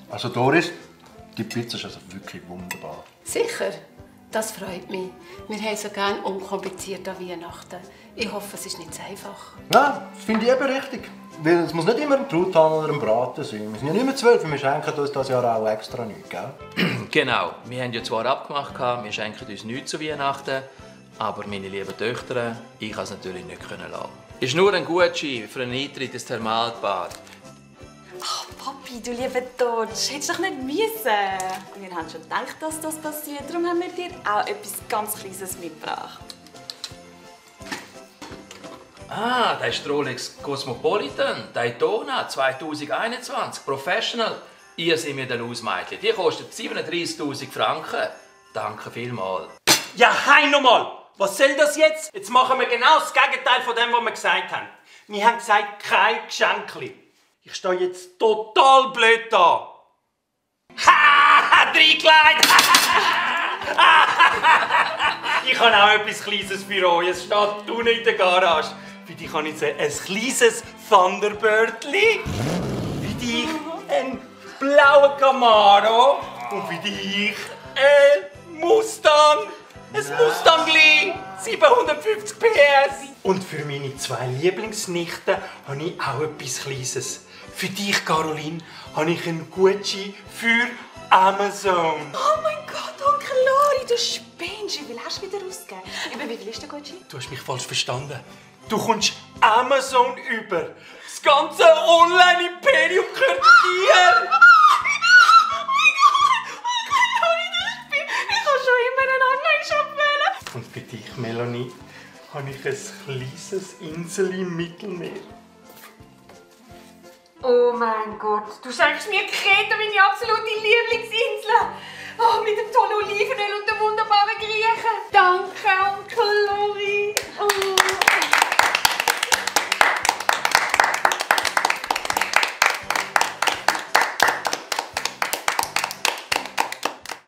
Also Doris, die Pizza ist also wirklich wunderbar. Sicher? Das freut mich. Wir haben so gerne unkompliziert an Weihnachten. Ich hoffe, es ist nicht so einfach. Ja, das finde ich eben richtig. Weil es muss nicht immer ein Truthahn oder ein Braten sein. Wir sind ja nicht mehr 12 und wir schenken uns dieses Jahr auch extra nichts, gell? Genau. Wir haben ja zwar abgemacht, wir schenken uns nichts zu Weihnachten, aber meine lieben Töchter, ich kann es natürlich nicht lassen. Ist nur ein Gutschein für einen Eintritt ins Thermalbad. Ach, Papi, du lieber Dodge, hättest doch nicht müssen. Wir haben schon gedacht, dass das passiert. Darum haben wir dir auch etwas ganz Kleines mitgebracht. Ah, das ist der Rolex Cosmopolitan, Daytona 2021, Professional. Ihr seid mir dann Mädchen. Die kostet 37'000 Franken. Danke vielmals. Ja, hey nochmal! Was soll das jetzt? Jetzt machen wir genau das Gegenteil von dem, was wir gesagt haben. Wir haben gesagt, kein Geschenkli. Ich stehe jetzt total blöd da. Ha! Dreikleid! Ich habe auch etwas Kleines für euch. Es steht unten in der Garage. Für dich habe ich ein kleines Thunderbirdli. Für dich ein blauer Camaro. Und für dich ein Mustang. Ein Mustangli. 750 PS. Und für meine 2 Lieblingsnichten habe ich auch etwas Kleines. Für dich, Caroline, habe ich einen Gutschein für Amazon. Oh mein Gott, Onkel Lori, du spinnst. Wie viel hast du wieder ausgegeben? Über wie viel ist der Gutschein? Du hast mich falsch verstanden. Du kommst Amazon über. Das ganze Online-Imperium gehört dir. Ich kann schon immer einen Online-Shop wählen. Und für dich, Melanie, habe ich ein kleines Insel im Mittelmeer. Oh mein Gott, du schenkst mir Kreta, meine absolute Lieblingsinsel.